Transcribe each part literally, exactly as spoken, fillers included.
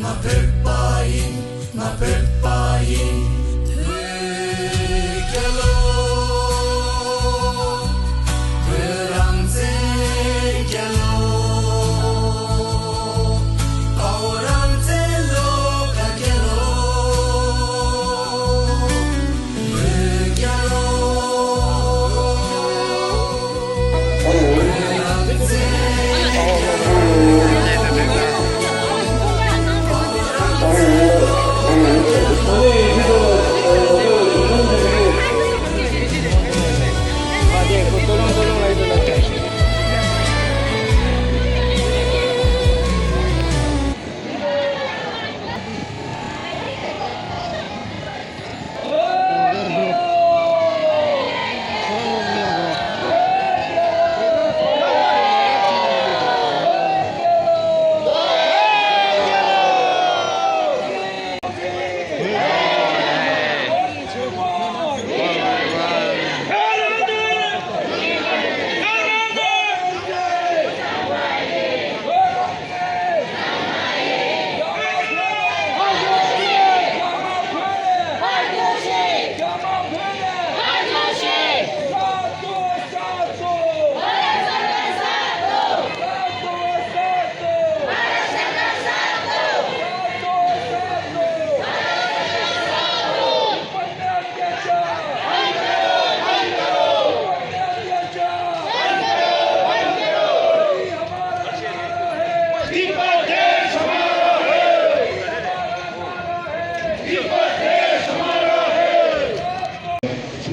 ང་བོད་པ་ཡིན། ང་བོད་པ་ཡིན། བོད་རྒྱལ་ལོ། བོད་རང་བཙན་རྒྱལ་ལོ། དཔའ་བོ་རང་བཙན་བློ་དགའ་རྒྱལ་ལོ།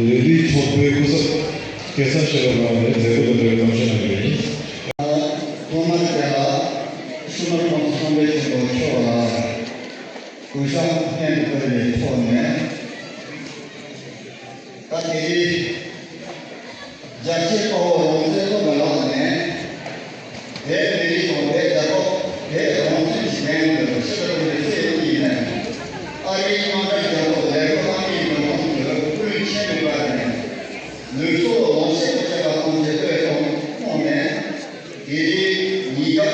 ལས་རིགས་ཚོགས་པའི་སྐུ་ཚབ་སྐལ་བཟང་ཆོས་གྲགས་ལགས་ནས་མཛད་སྒོ་དང་འབྲེལ་བའི་གཏམ་བཤད་གནང་གི་ཡོད། ཐོག་མར་དེ་ལ་ཤུ་མར་ཁོང་ཚོ་ཚང་མའི་ཆེད་དུ་ཁྱོད་ལ་གུས་ཕྱག་སྙན་དུ་ཕུལ་བའི་ཐོག་ནས། ད་དེ་རིང་རྒྱལ་གཅེས་དཔའ་བོ་རང་བཙན་བློ་དགའ་ལགས་ནས་བོད་མི་རིགས་དང་བོད་རྒྱལ་ཁབ་བོད་རང་བཙན་གྱི་དོན་དུ་ཕྱི་དྲོ་ནས་ཚེས་གཉིས་ནས་ཨ་རིའི་དམངས་ཁྲོད་རྒྱལ་ཁབ་ལས་འགུལ་ཨ་མིའི་མདུན་ཁང་དུ་སྐུ་ལུས་ཆེན་མོའི་བར་ནས་ལུས་སྲོག་ལོངས་སྤྱོད་དུ་བཅད་པ་དང་བཅས་བློས་གཏོང་གནང་ནས། དེ་རིང་ཉིས་སྟོང་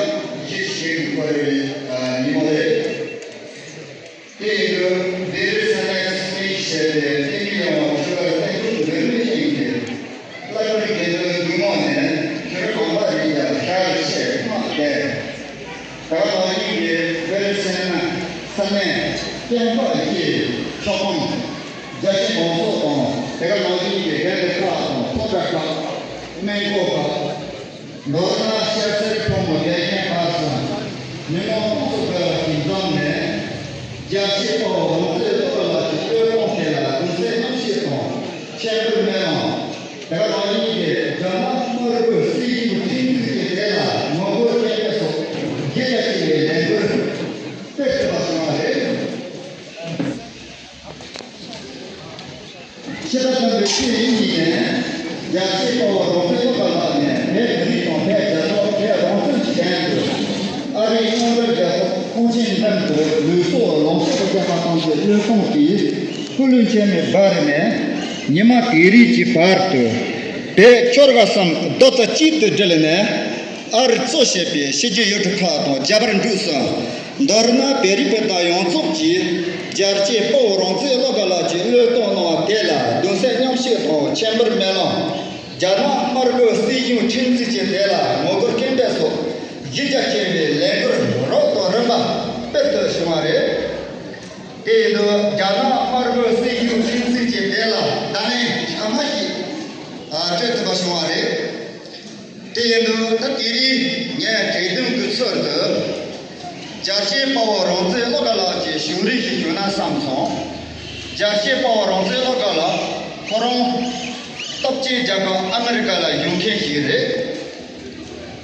ཉི་ཤུ་རྩ་དྲུག་ལོའི་ཉིན་མོ་རེད། དེ་ཡིན་དུས་འདིར་ས་གནས་སྲིད་སྐྱོང་བྱས་ཏེ་བསྟན་པའི་ཡང་ཆོས་ཀྱི་རྟེན་འབྱུང་འདིར་མི་ཤེས་ཡིན་ཏེ། བླ་སྤྲུལ་དགེ་འདུན་འདུས་མང་ནས་ཕྱིར་གང་པ་རིགས་ཀྱང་ཤར་ཆེ་མ་བསྡད། ད་ལོ་ཡིན་ཏེ་བོད་སེམས་ན་ས་གནས་སྐྱེམས་པ་སྐྱེས་ཆོག་གམ། རྒྱ་ཆེ་གོང་ཚོགས་དང་དེ་ག་ནང་བཞིན་གྱི་དགོན་སྡེ་ཁག་དང་ཚོགས་པ་ཁག་སྨན་ཁང་ཁག་མདོར་ན་ཤར་སེར་ཕོ་མོ་དད་ཅན་བར་གསུམ་ཉིན་མོ་དམངས་གཙོ་སྤེལ་བ་ཞིག་བརྩམས་ནས། རྒྱལ་གཅེས་དཔའ་བོ་རང་བཙན་བློ་དགའ་ལགས་ཀྱི་བློས་གཏོང་ཐད་ལ་གདུང་སེམས་མཉམ་སྐྱེད་དང་མཆོད་འབུལ་སྨོན་ལམ། དེ་ག་ནང་བཞིན་གྱི་རྒྱ་ནག་དམར་པོའི་སྲིད་ཇུས་ཁྲིམས་མཐུན་གྱི་ཐད་ལ་ངོ་རྒོལ་སྐད་འབོད་སོགས་བརྒྱད་བརྒྱ་ཅིག་ལས་ལས་འགུལ་སྤེལ་ཐུབ་པ་བྱུང་བ་རེད། ཕྱི་ཟླ་དང་པོའི་ཚེས་གཉིས་ནས་རྒྱལ་གཅེས་དཔའ་བོ་རང་བཙན་བློ་དགའ་ལགས་ནས་བོད་མི་རིགས་དང་བོད་རྒྱལ་ཁབ་བོད་རང་བཙན་གྱི་དོན་དུ་ཨ་རིའི་དབང་འཛིན་རྒྱལ་ཁབ་ཀུང་ཅིན་ཏན་དུ་ལུས་སྲོག་ལོངས་སྤྱོད་དུ་བཅད་པ་དང་བཅས་བློས་གཏོང་གིས་སྐུ་ལུས་མཆོད་མེར་སྦར་ནས་ཉི་མ་དེ་རིང་གི་བར་དུ་བོད་ཆོལ་ཁ་གསུམ་རྡོག་རྩ་གཅིག་ཏུ་སྒྲིལ་ནས། ཨར་གཙོ་བྱས་པའི་ཕྱི་རྒྱལ་ཡུལ་གྲུ་ཁག་དང་རྒྱ་བལ་འབྲུག་གསུམ། མདོར་ན་བོད་རིགས་སྤུན་ཟླ་ཡོངས་རྫོགས་ཀྱིས་རྒྱལ་གཅེས་དཔའ་བོ་རང་བཙན་བློ་དགའ་ལགས་ཀྱིས་བློས་གཏོང་གནང་བ་དེ་ལ་གདུང་སེམས་མཉམ་སྐྱེད་དང་མཆོད་འབུལ་སྨོན་ལམ། རྒྱ་ནག་དམར་པོའི་སྲིད་གཞུང་ཁྲིམས་འཛིན་གྱི་ཐད་ལ་ངོ་རྒོལ་སྐད་འབོད་སོགས་གཞི་རྒྱ་ཆེ་བའི་ལས་འགུལ་རབ་དང་རིམ་པ་སྤེལ་དུ་བྱུང་བ་རེད། དེ་ཡིན་དུས་རྒྱ་ནག་དམར་པོའི་སྲིད་གཞུང་ཁྲིམས་འཛིན་གྱི་ཐད་ལ་བརྡ་ལན་ཞག་མ་ཞིག་སྤྲད་ཐུབ་པ་བྱུང་བ་རེད། དེ་ཡིན་དུས་ད་དེ་རིང་ངས་གྲོས་བསྡུར་གྱི་ཚུལ་དུ། རྒྱལ་གཅེས་དཔའ་བོ་རང་བཙན་བློ་དགའ་ལགས་ཀྱི་བྱུང་རིམ་ཞིག་ཞུ་ན་བསམ་སོང་། རྒྱལ་གཅེས་དཔའ་བོ་རང་བཙན་བློ་དགའ་ལགས་ཁོ་རང་སྟོབས་ཆེན་རྒྱལ་ཁབ་ཨ་མི་རི་ཀ་ལ་བཞུགས་མཁན་ཞིག་རེད།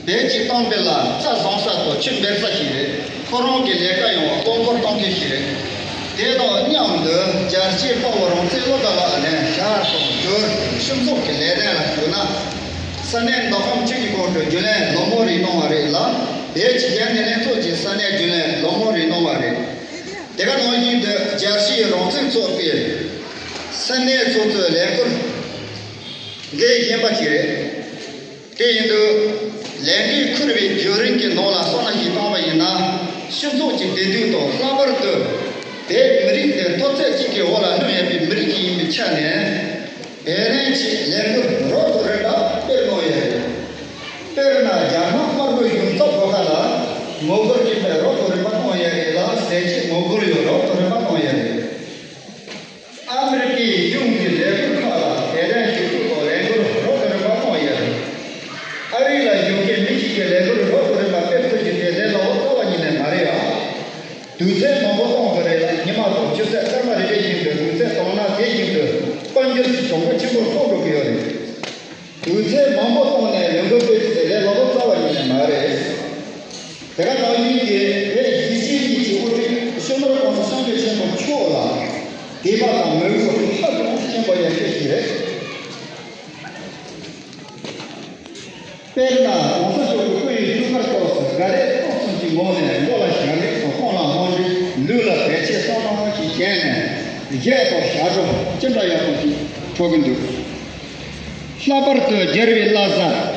བོད་ཀྱི་གཏམ་དཔེ་ལ་ཚྭ་བཟང་ས་དང་ཆུ་འབེལ་ས་ཞིག་རེད། ཁོ་རང་གི་ལས་ཀ་ཡོང་བ་སྐོང་འཁོར་གཏོང་མཁན་ཞིག་རེད། དེ་དང་མཉམ་དུ་རྒྱལ་གཅེས་དཔའ་བོ་རང་བཙན་བློ་དགའ་ལགས་ནས་ཞར་དང་དུར་ཕྱུགས་ཟོག་གི་ལས་དོན་ལ་ཞུགས་ན། ས་གནས་མདོ་ཁམས་ཆུ་བཞི་སྒང་དྲུག་རྒྱུན་ལས་ལོ་མོ་རེ་གནང་བ་རེད་ལ། བོད་ཀྱི་རྒྱལ་ནས་ལྷན་ཚོགས་ཀྱི་ས་གནས་རྒྱུན་ལས་ལོ་མོ་རེ་གནང་བ་རེད། དེ་ག་ནང་བཞིན་དུ་རྒྱལ་སྤྱིའི་རང་བཙན་ཚོགས་པའི་ས་གནས་ཚོགས་གཙོའི་ལས་འཁུར་འགན་བཞེས་པ་ཞིག་རེད། དེ་ཡིན་དུས་ལས་འགན་འཁུར་བའི་བརྒྱུད་རིམ་གྱི་ནང་ལ་བསམ་བློ་ཞིག་བཏང་བ་ཡིན་ན། སྤྱི་ཚོགས་ཀྱི་བདེ་སྡུག་དང་། ལྷག་པར་དུ་བོད་མི་རིགས་དེ་མཐོ་ཚད་གཅིག་གི་འོག་ལ་སྣུམ་ཡོད་པའི་མི་རིགས་ཤིག་ཡིན་པའི་ཆ་ནས། བོད་རང་གི་ལས་འགུལ་རབ་དང་རིམ་པ་སྤེལ་གནང་ཡོད་རེད། དཔེར་ན། རྒྱ་ནག་དམར་པོའི་གཞུང་ཚབ་སྒོ་ཁ་ལ་ངོ་རྒོལ་གྱི་དཔེ་རབ་དང་རིམ་པ་གནང་ཡོད་རེད་ལ། ཟས་བཅད་ངོ་རྒོལ་ཡང་རབ་དང་རིམ་པ་གནང་ཡོད་རེད། ཨ་མི་རི་ཀའི་གཞུང་གི་ལས་འགུལ་ཁག་ལ་དེ་རིང་ཞུ་གཏུག་དང་ལས་འགུལ་རབ་དང་རིམ་པ་གནང་ཡོད་རེད། ཨ་རི་ལ་བཞུགས་མཁན་མི་ཞིག་གིས་ལས་འགུལ་རབ་དང་རིམ་པ་སྤེལ་ཐུབ་རྒྱུ་དེ་ལས་སླ་བོ་རྩ་བ་ཉིད་ནས་མ་རེད་ཨ། དུས་ཚོད་མང་པོ་གཏོང་གི་རེད་ལ། ཉི་མ་དང་ཆུ་ཚོད་སྐར་མ་རེ་རེ་བཞིན་དུ་དུས་ཚོད་བཏང་ན་དེ་བཞིན་དུ་དཔལ་འབྱོར་གྱི་གྱོང་གུན་ཆེན་པོ་ཕོག་འགྲོ་གི་ཡོད་རེད། དུས་ཚོད་མང་པོ་བཏང་ནས་ལས་འགུལ་སྤེལ་རྒྱུ་དེ་ལས་སླ་བོ་རྩ་བ་ཉིད་ནས་མ་རེད། དེ་ག་ནང་བཞིན་གྱི་བོད་གཞིས་བྱེས་གཉིས་ཀྱི་དབུ་ཁྲིད་སྤྱི་ནོར་༸གོང་ས་༸སྐྱབས་མགོན་ཆེན་པོ་མཆོག་ལ་དད་པ་དང་མོས་གུས་ཧ་ཅང་ཆེན་པོ་ཡོད་མཁན་ཞིག་རེད། དཔེར་ན། ༸གོང་ས་མཆོག་གི་སྐུ་ཡི་ཐུགས་ཀར་གཏོགས་སུ་དགའ་རབ་སྟོབས་གསུམ་གྱི་ངོ་ནས་མགོ་ལ་ཞབས་འདྲེན་དང་། རྐང་ལ་རྨོག་འདྲེན། ལུས་ལ་བེར་ཆས་གསང་བ་ཞིག་བྱས་ནས། གཞས་དང་ཞབས་བྲོ་ཅི་འདྲ་ཡག་པོ་ཞིག་འཁྲབ་ཀྱི་འདུག་ལྷག་པར་དུ་རྒྱལ་བའི་བླ་གཟའ་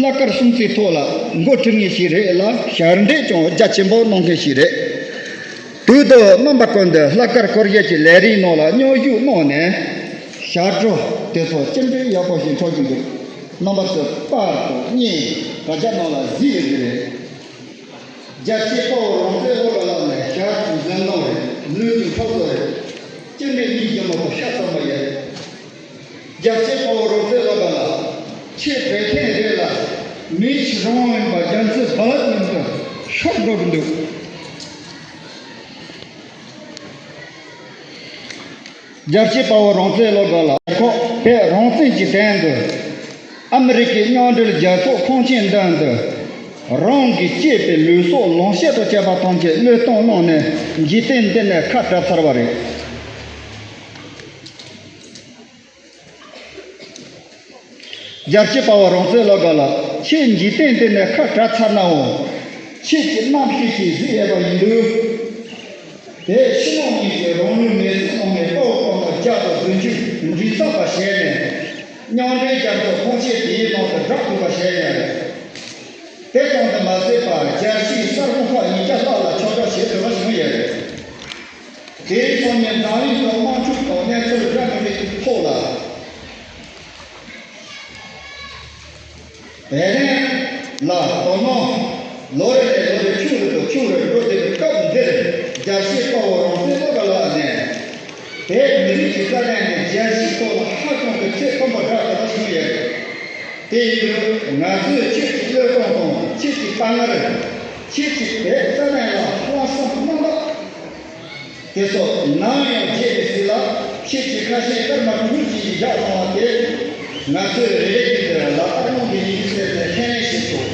ལྷག་དཀར་སྲུང་བརྩིའི་ཐོག་ལ་འགོ་ཁྲིད་མཁན་ཞིག་རེད་ལ། ཞབས་འདེགས་ཀྱང་རྒྱ་ཆེན་པོ་གནང་མཁན་ཞིག་རེད། དུས་དང་རྣམ་པ་ཀུན་ཏུ་ལྷག་དཀར་སྐོར་གཞས་ཀྱི་ལས་རིམ་ནང་ལ་མཉམ་ཞུགས་གནང་ནས། ཞབས་བྲོ་དེ་ཚོ་ཅི་འདྲའི་ཡག་པོ་ཞིག་འཁྲབ་ཀྱི་འདུག་རྣམ་པ་ཚོས་པར་དང་བརྙན་དྲ་རྒྱ་ནང་ལ་གཟིགས་ཡོད་ཀྱི་རེད། རྒྱལ་གཅེས་དཔའ་བོ་རང་བཙན་སློབ་དགའ་ལགས་ནས་ཞབས་ཀྱི་འཛིན་གནང་རེད། ལུས་ཀྱི་འཁྲབ་སྟོན་རེད། ཅི་འདྲའི་སྙིང་རྗེ་མོ་དང་ཤ་ཚ་མོ་ཡོད། རྒྱལ་གཅེས་དཔའ་བོ་རང་བཙན་སློབ་དགའ་ལགས། ཁྱེད་བོད་ཐེངས་རེ་ལ་མི་ཕྱི་རང་ཡིན་པ་རྒྱ་མཚོའི་རྦ་རླབས་མཉམ་དུ་ཤོར་འགྲོ་གི་འདུག་རྒྱལ་གཅེས་དཔའ་བོ་རང་བཙན་སློབ་དགའ་ལགས། ཁོ་བོད་རང་བཙན་གྱི་དོན་དུ་ཨ་མི་རི་ཀའི་མཉམ་འབྲེལ་རྒྱལ་ཚོགས་ཁང་ཆེན་མདུན་དུ་རང་གི་གཅེས་པའི་ལུས་སྲོག་ལོངས་སྤྱོད་དང་བཅས་པ་ཐམས་ཅད་བློས་གཏོང་གནང་ནས་འཇིག་རྟེན་འདི་ནས་ཁ་བྲལ་ཚར་བ་རེད། རྒྱལ་གཅེས་དཔའ་བོ་རང་བཙན་སློབ་དགའ་ལགས། ཁྱེད་འཇིག་རྟེན་འདི་ནས་ཁ་བྲལ་ཚར་ནའང་། ཁྱེད་ཀྱི་རྣམ་ཤེས་ཤིག་གཟིགས་ཡོད་པ་ཡིན་དུས། དེ་ཕྱི་ནང་གཉིས་ཀྱི་རང་ལུས་མེར་སྲེག་གནང་མཁན་དཔའ་བོ་དཔའ་མོ་བརྒྱ་དང་བདུན་ཅུ་མགྲིན་ཚབ་པ་བྱས་ནས། མཉམ་འབྲེལ་རྒྱལ་ཚོགས་ཁང་ཆེན་དེའི་ནང་དུ་བསྒྲགས་ཐུབ་པ་བྱས་ཡོད་རེད། དེ་ཙམ་དུ་མ་ཟད་པར། རྒྱལ་སྤྱིའི་གསར་ཁང་ཁག་ཉིས་བརྒྱ་ལྷག་ལ་ཕྱག་རོགས་བྱེད་ཐུབ་པ་བྱུང་ཡོད་རེད། དེའི་ཐོག་ནས་འཛམ་གླིང་ཐོག་དམག་འཁྲུག་དང་གནས་ཚུལ་འདྲ་མི་འདྲའི་ཐོག་ལ། བོད་དོན་ལ་དོ་སྣང་ལོ་རེ་ནས་ལོ་རེ་ཆུང་རུ་དང་ཆུང་རུ་འགྲོ་བསྡད་པའི་སྐབས་འདིར། རྒྱལ་གཅེས་དཔའ་བོ་རང་བཙན་སློབ་དགའ་ལགས་ནས་བོད་མི་རིགས་ཀྱི་རྩ་དོན་ནས་རྒྱལ་སྤྱིའི་ཐོག་ལ་ཧ་ཅང་གི་ཚད་མཐོན་པོ་བསྒྲགས་ཐུབ་པ་བྱུང་ཡོད། དེ་ཡིན་དུས་ང་ཚོས་ཁྱེད་ཀྱི་བློས་གཏོང་དང་། ཁྱེད་ཀྱི་དཔའ་ངར། ཁྱེད་ཀྱི་བོད་རྩ་དོན་ལ་ལྷག་བསམ་རྣམ་དག་དེ་ཚོ་ནམ་ཡང་བརྗེད་མི་སྲིད་ལ། ཁྱེད་ཀྱི་ཁ་ཆེམས་སྐར་མ་དྲུག་ཅུ་ཞིག་བཞག་སོང་བ་དེ། ང་ཚོས་རེ་རེ་བཞིན་དུ་ལག་བསྟར་གནང་གི་ཡིན་ཟེར་ནས་ཁས་ལེན་ཞུས་ཆོག་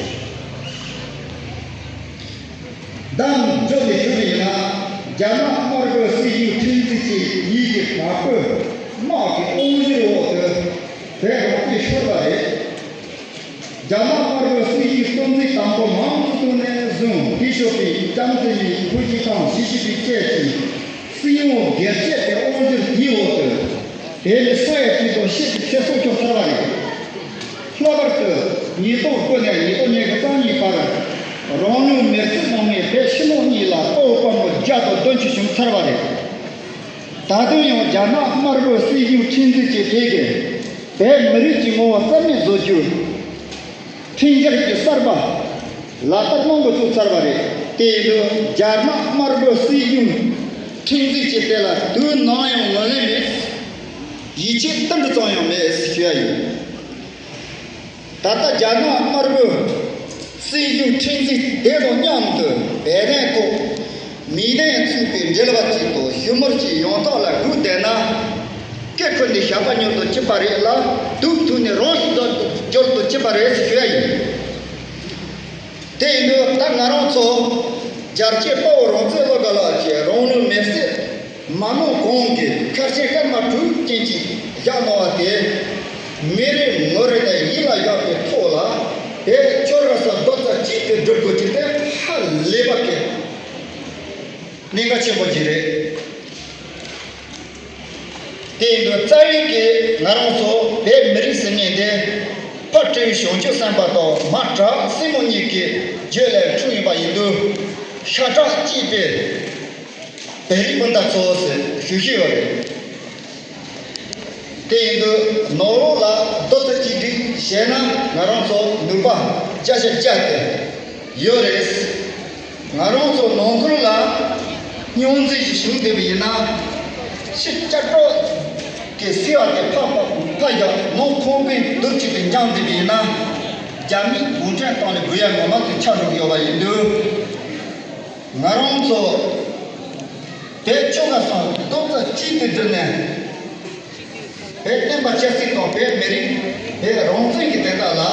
མདང་མཇུག་ནས་ཞུ་བ་ཡིན་ན། རྒྱ་ནག་དམར་པོའི་སྲིད་གཞུང་ཁྲིམས་འཛིན་གྱི་ཡིད་ཀྱི་བདག་པོས་དམག་གི་དབང་བསྒྱུར་འོག་ཏུ་བོད་རང་བཙན་ཤོར་བ་རེད། རྒྱ་ནག་དམར་པོའི་སྲིད་གཞུང་སྲིད་འཛིན་དང་པོ་མའོ་ཙེ་ཏུང་ནས་བཟུང་སྐུ་ཞབས་པའི་ལྕམ་ཚེ་རིང་། ཧྥུ་ཅི་ཐང་། ཞི་ཅིན་ཕིང་བཅས་ཀྱི་སྲིད་དབང་སྒེར་གཅོད་པའི་དབང་སྒྱུར་དེའི་འོག་ཏུ་བོད་མི་ས་ཡ་གཅིག་དང་ཕྱེད་ཀྱི་ཚེ་སྲོག་སྐྱོབ་ཚར་བ་རེད། ལྷག་པར་དུ་ཉིས་སྟོང་དགུ་ནས་ཉིས་སྟོང་ཉི་ཤུ་རྩ་གཉིས་བར་རང་ལུས་མེར་སྲེག་གནང་མཁན་བོད་ཕྱི་ནང་གཉིས་ལ་དཔའ་བོ་དཔའ་མོ་བརྒྱ་དང་བདུན་ཅུ་བྱུང་ཚར་བ་རེད། ད་དུང་ཡང་རྒྱ་ནག་དམར་པོའི་སྲིད་གཞུང་ཁྲིམས་འཛིན་གྱི་སྡེ་གིས་བོད་མི་རིགས་ཀྱི་ངོ་བོ་རྩ་མེད་བཟོ་རྒྱུ། འཕྲིན་བཅར་གྱི་གསར་པ་ལག་བསྟར་གནང་འགོ་བཙུགས་ཚར་བ་རེད། དེ་ཡིན་དུས་རྒྱ་ནག་དམར་པོའི་སྲིད་གཞུང་ཁྲིམས་འཛིན་གྱི་སྡེ་ལ་དུས་ནམ་ཡང་ངོས་ལེན་མེད། ཡིད་ཆེས་ཏིལ་འབྲུ་ཙམ་ཡང་མེད་ཞུ་ཡ་ཡིན། ད་ལྟ་རྒྱ་ནག་དམར་པོའི་སྲིད་གཞུང་ཁྲིམས་འཛིན་སྡེ་དང་མཉམ་དུ་བོད་དོན་ཐོག་མིང་དོན་མཚུངས་པའི་འབྲེལ་བ་ཅིག་དང་ཞུ་མུར་གྱི་ཡོང་ཐབས་ལ་སྒུག་བསྡད་ན། སྐེ་ཁུར་ནས་ཞགས་པ་ཉོ་དུ་ཅི་པ་རེད་ལ། དུག་འཐུང་ནས་རང་ཤི་རྒྱག་ཏུ་ཅི་པ་རེད་ཞུ་ཡ་ཡིན། དེ་ཡིན་དུས་ད་ང་རང་ཚོ་རྒྱལ་གཅེས་དཔའ་བོ་རང་བཙན་སློབ་དགའ་ལགས་ཀྱིས་རང་ལུས་མེར་སྲེག་མ་གནང་གོང་གི་ཁ་ཆེམས་སྐར་མ་དྲུག་ཅན་ཅིག་བཞག་གནང་བ་དེ། མི་རེ་ངོ་རེ་ནས་ཡིད་ལ་བཞག་པའི་ཐོག་ལ་དེ་ཁྱོད་རང་ས་རྡོག་རྩ་གཅིག་ཏུ་སྒྲུབ་དགོས་ཀྱི་དེ་ཧ་ལས་པ་གི་གནད་འགག་ཆེན་པོ་ཅིག་རེད། དེ་ཡིན་དུས་རྩ་བའི་གི་ང་རང་ཚོ་བོད་མི་རིགས་ཟེར་མཁན་དེ་ཕ་སྤྲེའུ་བྱང་ཆུབ་སེམས་དཔའ་དང་མ་བྲག་སྲིན་མོ་གཉིས་ཀྱི་རྒྱུད་ལ་འཁྲུངས་ཡིན་པ་ཡིན་དུས། ཤ་ཁྲག་གཅིག་པའི་བོད་རིགས་སྤུན་ཟླ་ཚོ་ཟེར་ཞུ་བཞིན་ཡོད་རེད། དེ་ཡིན་དུས་ནོར་ལུག་ལ་རྡོ་རྩ་གཅིག་སྒྲིལ་བྱས་ན་ང་རང་ཚོ་ནུས་པ་བརྒྱ་ཆ་བརྒྱ་དེ་ཡོད་རེད། ང་རང་ཚོ་ནང་ཁུལ་ལ་རྙོག་འཛིང་ཞིག་བྱུང་བསྡད་པ་ཡིན་ན། ཕྱི་ལྕགས་སྒྲོག་གི་སེར་བ་དེ་ཕར་ཕར་ཕར་རྒྱག་ནང་ཁོག་པའི་རྡོ་གཅིག་ཏུ་འགྱངས་བསྡད་པ་ཡིན་ན། རྒྱ་མི་གུང་ཁྲན་ཏང་ནི་འབུད་ཡ་ངོ་མ་དེ་ཆགས་འགྲོ་གི་ཡོད་པ་ཡིན་དུས། ང་རང་ཚོ་བོད་ཆོལ་ཁ་གསུམ་རྡོག་རྩ་གཅིག་ཏུ་བསྒྲིལ་ནས། བོད་བསྟན་པ་ཆབ་སྲིད་དང་བོད་མི་རིགས་བོད་རང་བཙན་གྱི་བདེན་མཐའ་ལ་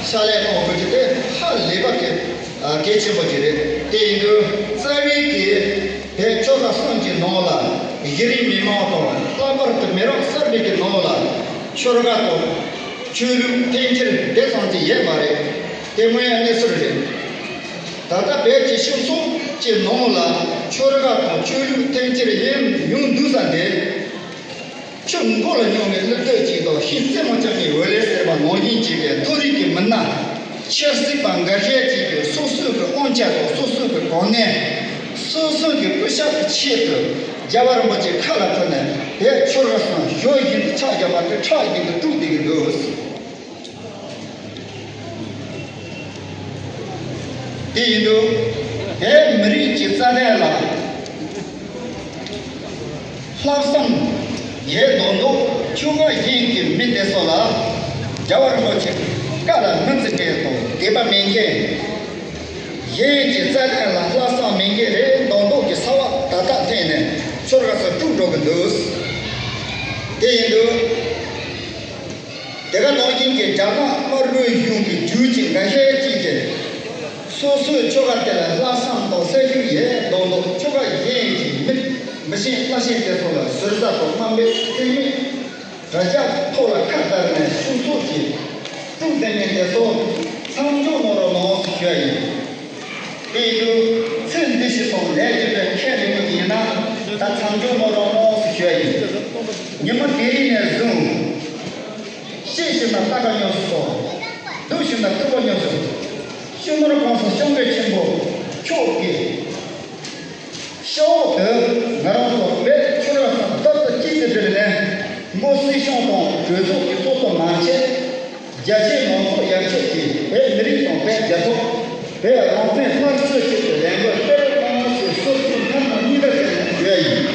ཕྱག་ལས་གནང་དགོས་རྒྱུ་དེ་ཧ་ལས་པ་གི་གལ་ཆེན་པོ་ཅིག་རེད། དེ་ཡིན་དུས་རྩ་བའི་གི་བོད་ཆོལ་ཁ་གསུམ་གྱི་ནང་ལ་གཞི་རིམ་མི་མང་དང་ལྷག་པར་དུ་མི་རབས་གསར་པའི་གི་ནང་ལ་ཆོལ་ཁ་དང་ཆོས་ལུགས་འཐེན་འཁྱེར་དེ་ཙམ་གྱི་ཡོད་མ་རེད། དེ་དངོས་ཡོད་གནས་ཚུལ་རེད། ད་ལྟ་བོད་ཀྱི་སྤྱི་ཚོགས་ཀྱི་ནང་ལ་ཆོལ་ཁ་དང་ཆོས་ལུགས་འཐེན་འཁྱེར་ཡོང་ཡོང་འདུག་ས་འདི། ཆུ་མགོ་ལ་སྙུང་བའི་ཀླུ་བདུད་ཅིག་དང་ཤིང་རྩེ་མོ་ལྕགས་ཀྱི་འོད་ལེ་ཟེར་བ་ནང་བཞིན་བྱས་པའི་མཐོ་རིས་ཀྱི་མི་སྣ་ཆབ་སྲིད་པ་འགའ་ཤས་ཅིག་གིས་སོ་སོའི་གི་དབང་ཆ་དང་སོ་སོའི་གི་གོ་གནས། སོ་སོའི་གི་སྐུ་ཞབས་ཀྱི་ཆེད་དུ་རྒྱལ་བ་རིན་པོ་ཆེ་ཁ་ལ་ཐུག་ནས་བོད་ཆོལ་ཁ་གསུམ་ཞོ་བཞིན་དུ་ཆག་བརྒྱབ་པ་དེ་ཁྲག་བཞིན་དུ་དཀྲུགས་བསྡད་ཀྱི་འདུག་དེ་ཡིན་དུས་བོད་མི་རིགས་ཀྱི་རྩ་དོན་ལ་ལྷག་བསམ་ཡོད་མདོག་མདོག་ཆོལ་ཁ་གཞན་གྱི་མི་དེ་ཚོ་ལ་རྒྱལ་བ་རིན་པོ་ཆེ་བཀའ་ལ་མི་བརྩི་མཁན་དང་དད་པ་མེད་མཁན། གཞན་གྱི་རྩ་དོན་ལ་ལྷག་བསམ་མེད་མཁན་རེད་མདོག་མདོག་གི་ས་བག་ད་ལྟ་འཐེན་ནས་ཆོལ་ཁ་ཚོ་དཀྲུགས་འགྲོ་གི་འདུག་དེ་ཡིན་དུས། དེ་ག་ནང་བཞིན་གྱི་རྒྱ་ནག་དམར་པོའི་གཞུང་གི་རྒྱུད་ཀྱི་འགའ་ཤས་ཅིག་གིས་སོ་སོའི་ཆོལ་ཁ་དེ་ལ་ལྷག་བསམ་དང་སེམས་ཤུགས་ཡོད་མདོག་མདོག་ཆོལ་ཁ་གཞན་གྱི་མི་མི་ཤེས་མ་ཤེས་དེ་ཚོ་ལ་ཟུར་ཟ་དང་དམའ་འབེབས་བྱེད་མི་དྲ་རྒྱ་ཐོག་ལ་ཁ་བརྡར་ནས་ཕྱུགས་ཚོགས་ཀྱི་དཀྲུག་བསྡད་མཁན་དེ་ཚོ་མཚམས་འཇོག་གནང་རོགས་གནང་ཞུ་ཡ་ཡིན། དེ་ཡིན་དུས་ཚེ་འདི་ཕྱི་སོང་ལས་ཀྱི་པའི་ཁས་ལེན་དགོས་ཀྱི་ཡིན་ན་ད་མཚམས་འཇོག་གནང་རོགས་གནང་ཞུ་ཡ་ཡིན། ཉི་མ་དེ་རིང་ནས་བཟུང་། ཤེས་ཞིབ་ན་ལྟ་ག་ཉོ་སོ། སྡུག་ཞིབ་ན་ཐུབ་པ་ཉོ་སོ། ཤུ་མར་གོང་ས་སྐྱབས་མགོན་ཆེན་པོ་མཆོག་གི་ཤོག་དུ་ང་རང་ཚོ་བོད་ཆོལ་ཁ་གསུམ་རྡོག་རྩ་གཅིག་ཏུ་བསྒྲིལ་ནས་མགོ་སྲིད་གཞུང་དང་གྲོས་ཚོགས་ཀྱི་ཚོགས་གཙོ་མ་བྱས། རྒྱ་ཆེའི་མང་ཚོགས་ཡར་ཆད་ཀྱིས་བོད་མི་རིགས་དང་བོད་རྒྱལ་ཁབ། བོད་རང་བཙན་སླར་གསོའི་ཆེད་དུ་ལས་འགུལ་སྤེལ་རོགས་གནང་ཞེས་སོ་སོའི་སྙིང་ཁ་ནས་ཞུ་ཡ་ཡིན།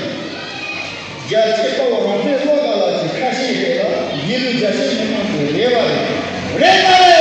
རྒྱལ་གཅེས་དཔའ་བོ་རང་བཙན་བློ་དགའ་ལགས་ཀྱི་ཁ་ཞེ་རེད་ལ་ཡིན་ལུགས་རྒྱ་ཆེའི་མི་མང་གི་རེ་བ་རེད། རེད་མ་རེད།